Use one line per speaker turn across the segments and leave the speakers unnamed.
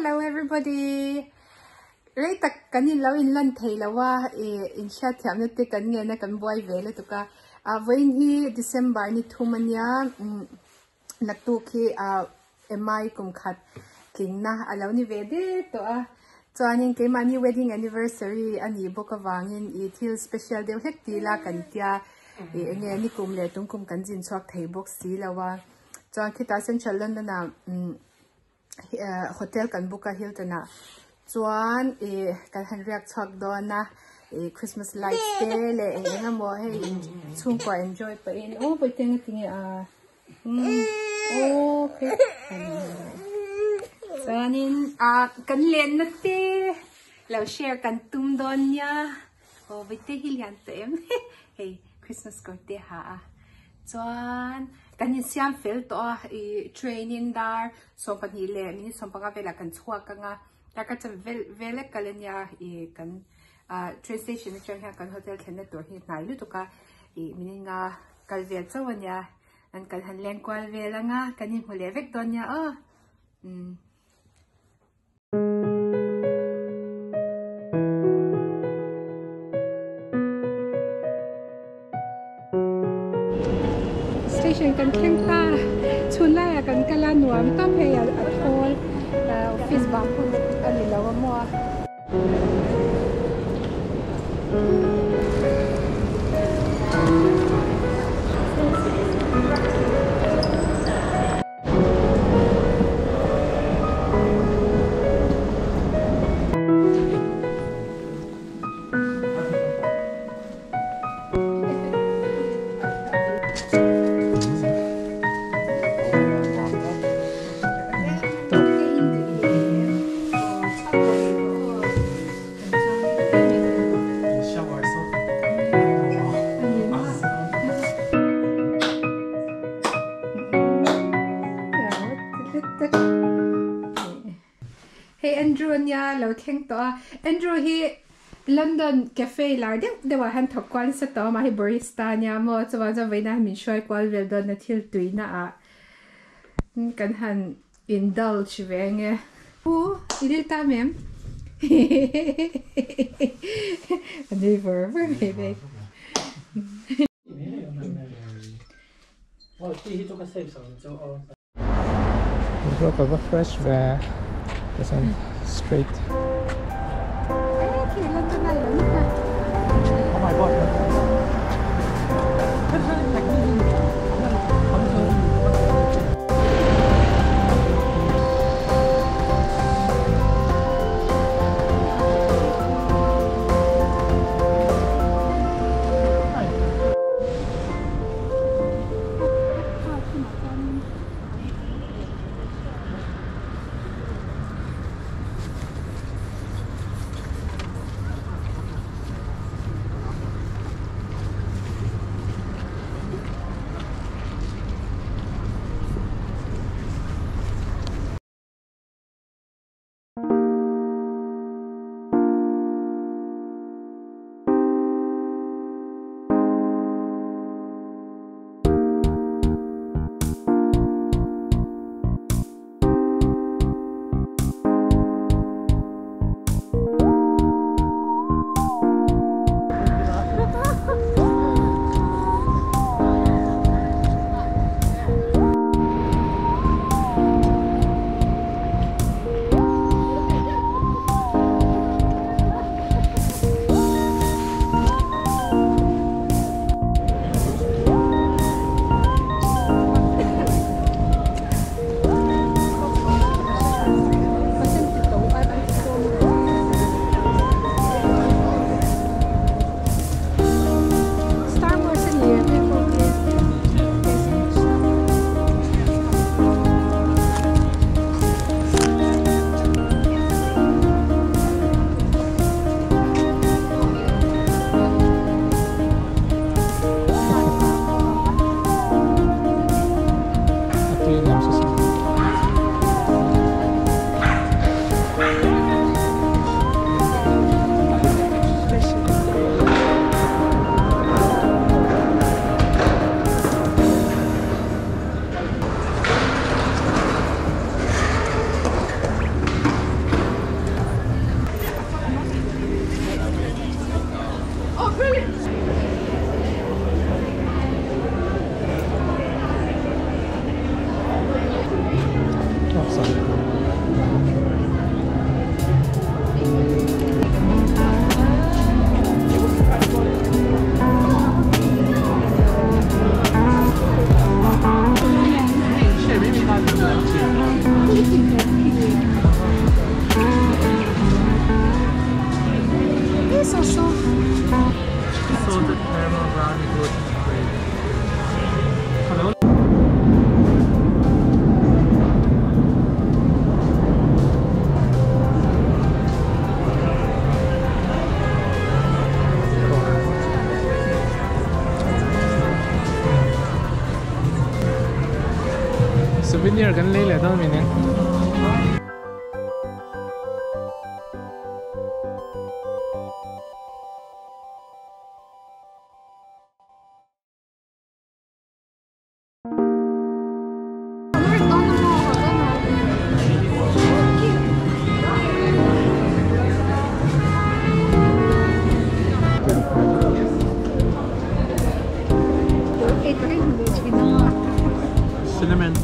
Hello everybody. Rei tak kan in lo in lan thei lo a, i in hriat thiamna te kan ngen a kan buai ve lutuk a. Ah vawiin hi December ni thum ania, umm naktuk hi ah MI kum khat tlingna a lo ni ve der tawh a. Chuanin keimahni wedding anniversary a nih bawk avangin i thil special deuh hlek ti ila kan tia i enge nikum leh tungkum kan zin chhuak thei bawk si lo a. Chuan khitah Central London ah umm hotel kan book a Hilton ah chuan ih kan han riak chhuak dawn a ih Christmas light te leh eng eng emaw hei chhungkua enjoy pahin aw pawite eng a ti nge a aw chuanin ah kan lenna te lo share kan tum dawn nia aw pawite hi lian tawh em hei Christmas kawr te a ha a. Chuan kan insiam fel tawh a ih train in dar 12 leh minute 15 velah kan chhuak ang a dar ka chan vel vel lek kal ania ih kan ah train station atang hian kan hotel thlenna tur hi hnai lutuk a ih minute nga kal vel chauh ania an kal han leng kual vel ang a kan inhmu leh vek dawn nia aw umm. Station kan thleng ta chhun laiah kan kal a nuam tam hei a thawl office bang hun a ni lo a maw a. Hei Andrew ania lo thleng tawh a, Andrew hi London cafe lar deuh deuh ah hian thawk kual nasa tawh a, mahhi barista ania maw chuvang chuan vawiin ah min hruai kual vel dawn a thil tuina ah kan han indulge ve ang e. U i dil ta mem a nui vur vur mai mai.
Boruak a va fresh ve tichuan straight. Souvenir kan lei leh dawn mi nen. Cinnamon.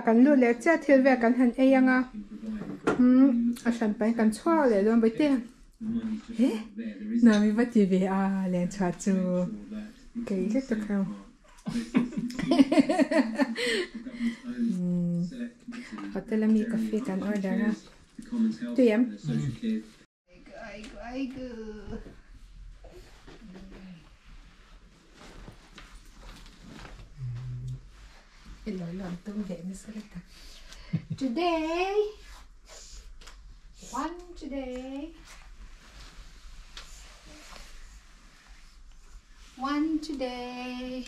Kan lut leh chiah thil vel kan han ei anga umm a hran pahin kan chhuak leh dawn bawih te he nuam i va ti ve a len chhuah chu kei zet tak ho umm hotel ami coffee kan order a tui em. Today, one today, one today.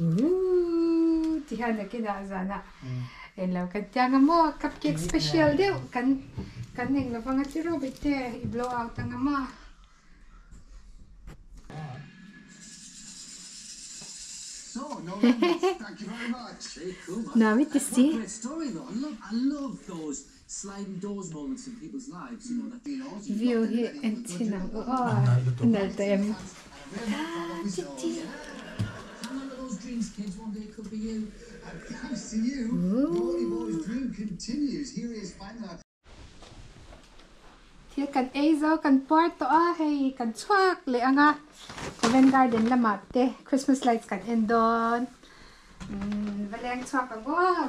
Ooh, tihian nakinah zanah englo kan tiang a maw cupcake special deuh kan kan eng lovang a tiraw bete i blow out ang a maw. Nuam i ti si. View hi en chhin ang u aw a nalh tawh em. Thil kan ei zo kan puar tawh a hei kan chhuak leh ang a Covent Garden lamah te Christmas lights kan en dawn umm va leng chhuak ang aw.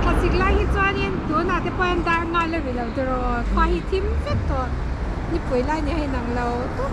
Thlasik lai hi chuanin tunah te pawh hian dar nghal a ri lo tiraw khua hi thim vek tawh nipui lai ni a inang lo tawp.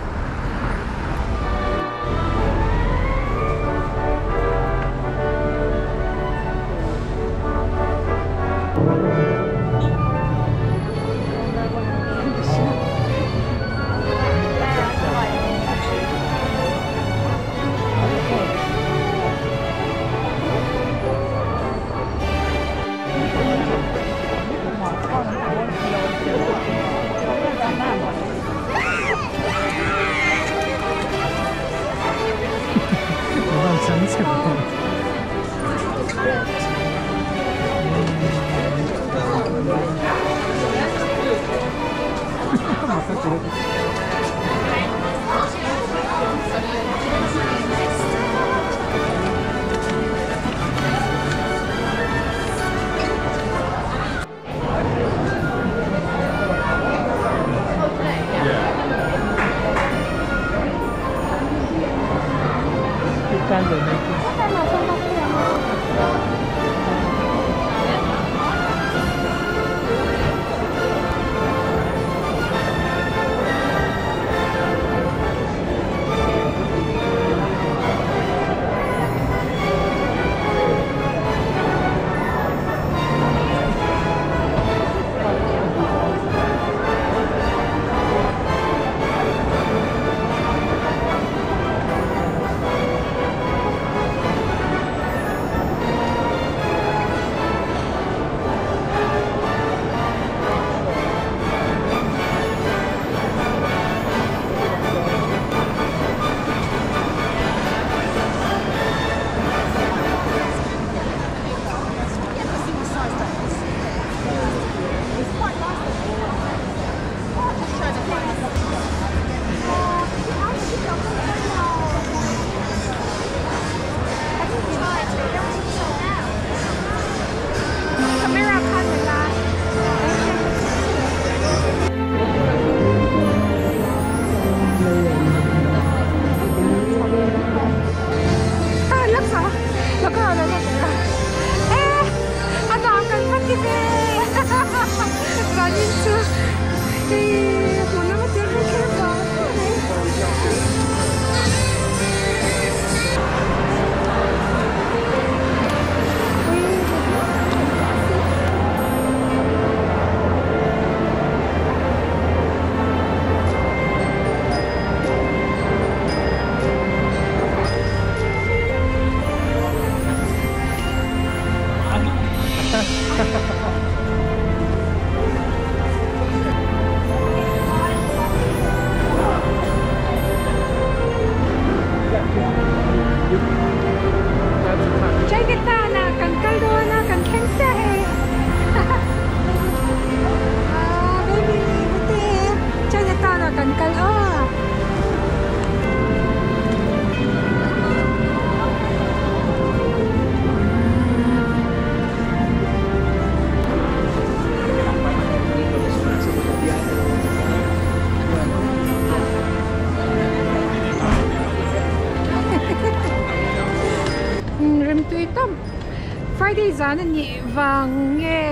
Chinatown ah kan kal dawn a kan thleng chiah hei ah baby heti Chinatown ah kan kal aw. Remtui tam Friday zan a nih vang nge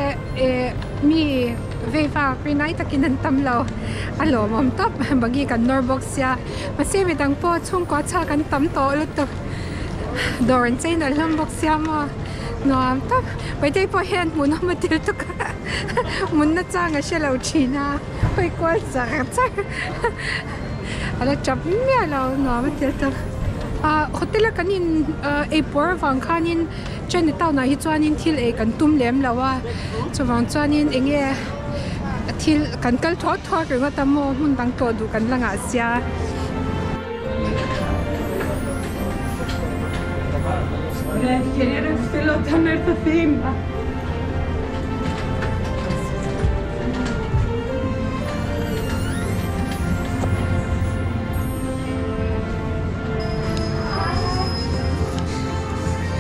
eh mi vei vak rinai takin an tam lo a lawmawm tawp bagi kan nawr bawk sia mahse midang pawh chhungkua chhuak an tam tawh lutuk dawr an chei nalh hlawm bawk sia maw nuam tak Paitei pawh hian hmuhnawm a tel tuk a munna chang a hre lo thin a hawi kual char char a la tap miah lo nuam a tel tak ah hotel a kan in ei pawr avang khanin Chinatown ah hi chuanin thil ei kan tum lem lo a chuvang chuanin eng nge. Thil kan kal thuak thuak ringawt a maw hmun dang tawh duh kan la ngah sia.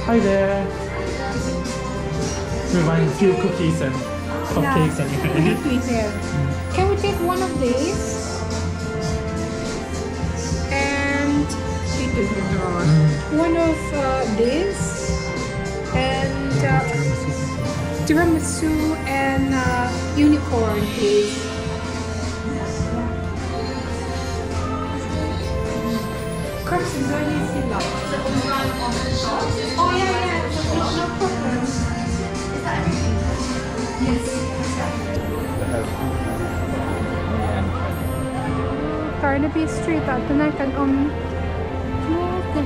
Hi there. We're buying a few cookies and cupcakes and
Can we take one of these? And one of this and tiramisu and unicorn, please. Oh yeah, yeah, no problem. Is that everything? Yes. Carnaby Street ah tunai kan awm mek a.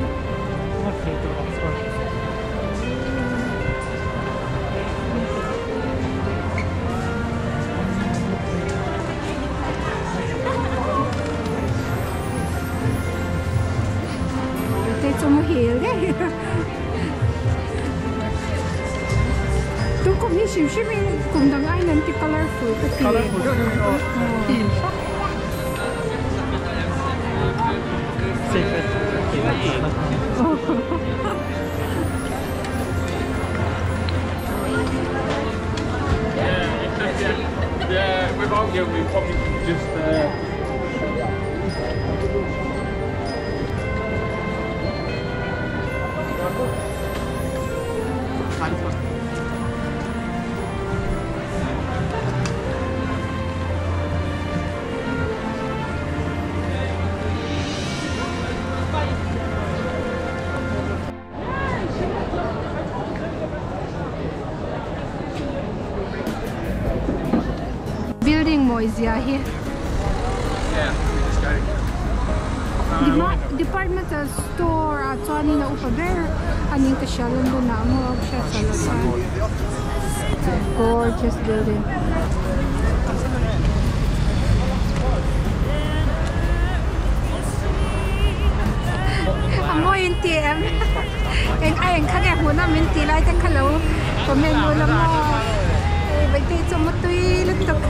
Te chu muhil ngei. Tun kum hi hrim hrim in kum dang aiin an ti colourful ka ti. Building mawi zia hi Departmental store ah chuanin a upa ber a ning ka hria London ah maw hriat chhuah loh chuan gorgeous building. A mawi in ti em eng a eng kha nge hmuh nawm min tih lai te kha lo comment ula maw hei vaitei chu maw tui lutuk.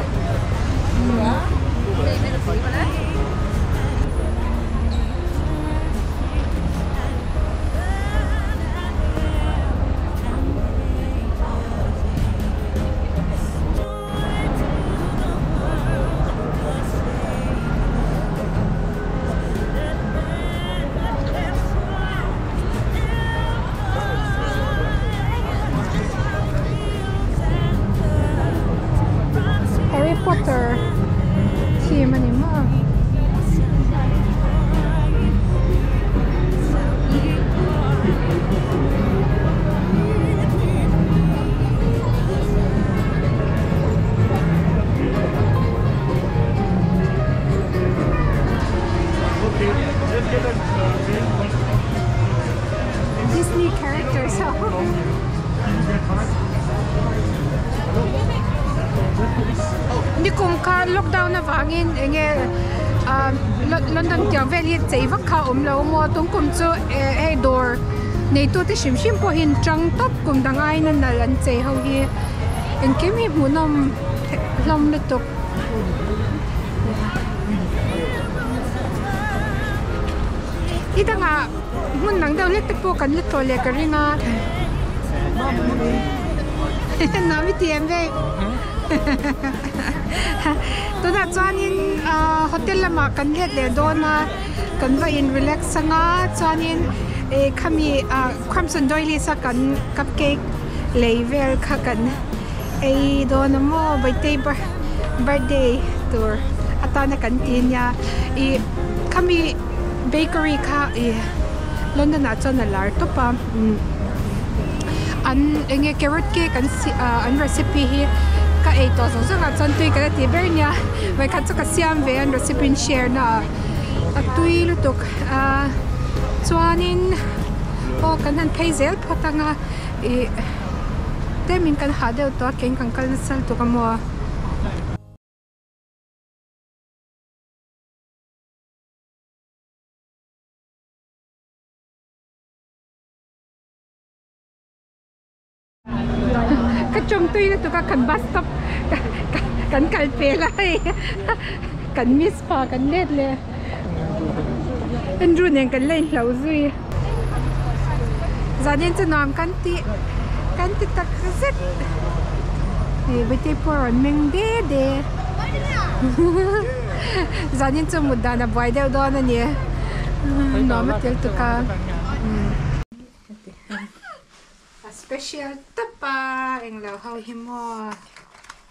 Harry Potter theme a ni maw? Disney characters ho. Nikum kha lockdown avangin enge London tiang vel hi chei vak kha a awm lo maw tungkum chu hei dawr neitu te hrim hrim pawhin chang tawp kum dang aiin a nalh an chei ho hi engkim hi hmuhnawm hlawm lutuk. Ti dangah hmun dang deuh hlek te pawh kan la tlawh leh ka ring a. Nuam i ti em vei? Tunah chuanin hotel lamah kan let leh dawn a, kan va in relax anga chuanin ih khami Crimson Doilies a kan cupcake lei vel kha kan ei dawn a maw Baitei birthday tur atana kan ti ania ih khami bakery kha ih London ah chuan a lar tawp a an enge carrot cake an si ah an recipe hi ka ei tawh zawng zawng ah chuan tui ka la ti ber nia vawikhat chu ka siam ve a an recipe in share na ah a tui lutuk a chuanin aw kan han phei zel phawt anga ih tlem in kan hah deuh tawh a keng kan kal nasa lutuk a maw. Ka tawngtui lutuk a kan bus stop kan kal pel a hei kan miss pa kan let leh Andrew nen kan la inhloh zui zanin chu nuam kan ti kan ti tak zet hei Bawihte pawh a rawn meng de de zanin chu mut dan a buai deuh dawn a ni nuam a tel tuk a. A special tawp a englo ho hi maw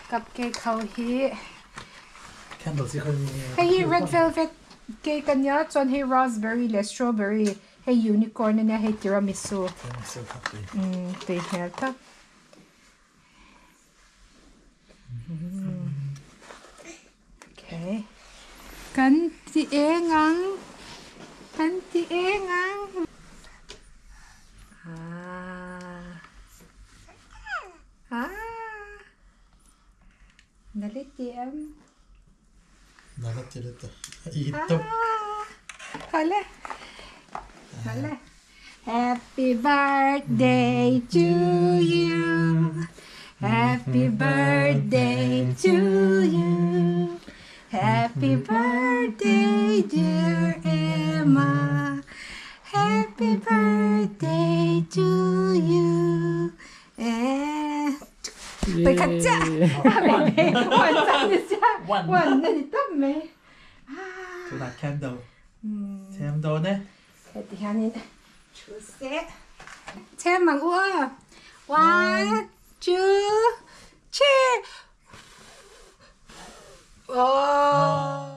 cupcake ho hi hei hi red velvet cake a nia chuan hei raspberry leh strawberry hei unicorn a nia hei tiramisu umm tui hmel tak. Okay. Kan ti eng ang. Kan ti eng ang. Ah. Ah. Nala ti em.
Nala ti le ta. Ito.
Ah. Hala. Hala. Happy birthday to you Happy birthday to you Happy birthday dear Emma Happy birthday to you Eh Pakhat chiah One ni chiah One a ni tawp mai
Tunah candle Chhem dawn e.
Heti hianin thu se chhem ang u a. One, two, three. Oh.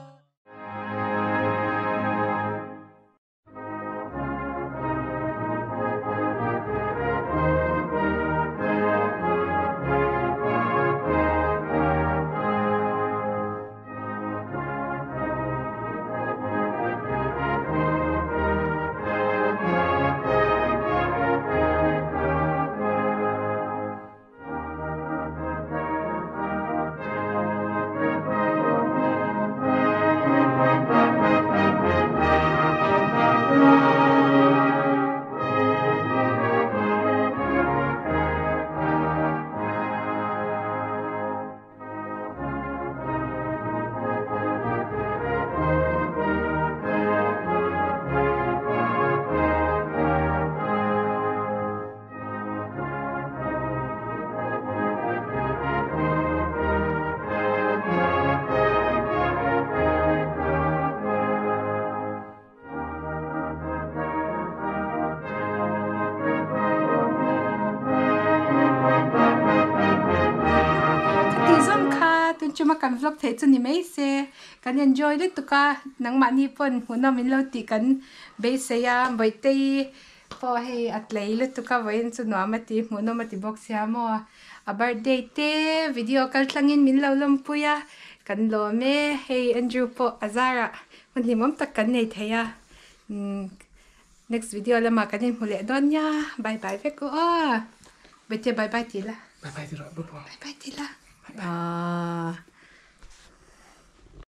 Khati zawng kha tun chuma kan vlog theih chu ni mai se, kan enjoy lutuk a, nangmahni pawn hmuhnawm in lo tih kan beisei a, Bawihtei pawh hei a tlei lutuk a, vawiin chu nuam a ti, hmuhnawm a ti bawk sia maw, a birthday te video kal tlangin min lo lawmpui a, kan lawm e, hei Andrew pawh a zarah Hmun hlimawm tak kan nei thei a, next video lamah kan inhmu leh dawn nia, bye bye vek u aw, Bethia bye bye ti la.
Bye bye ti rawh, bye bye.
Bye bye ti la. Bye bye.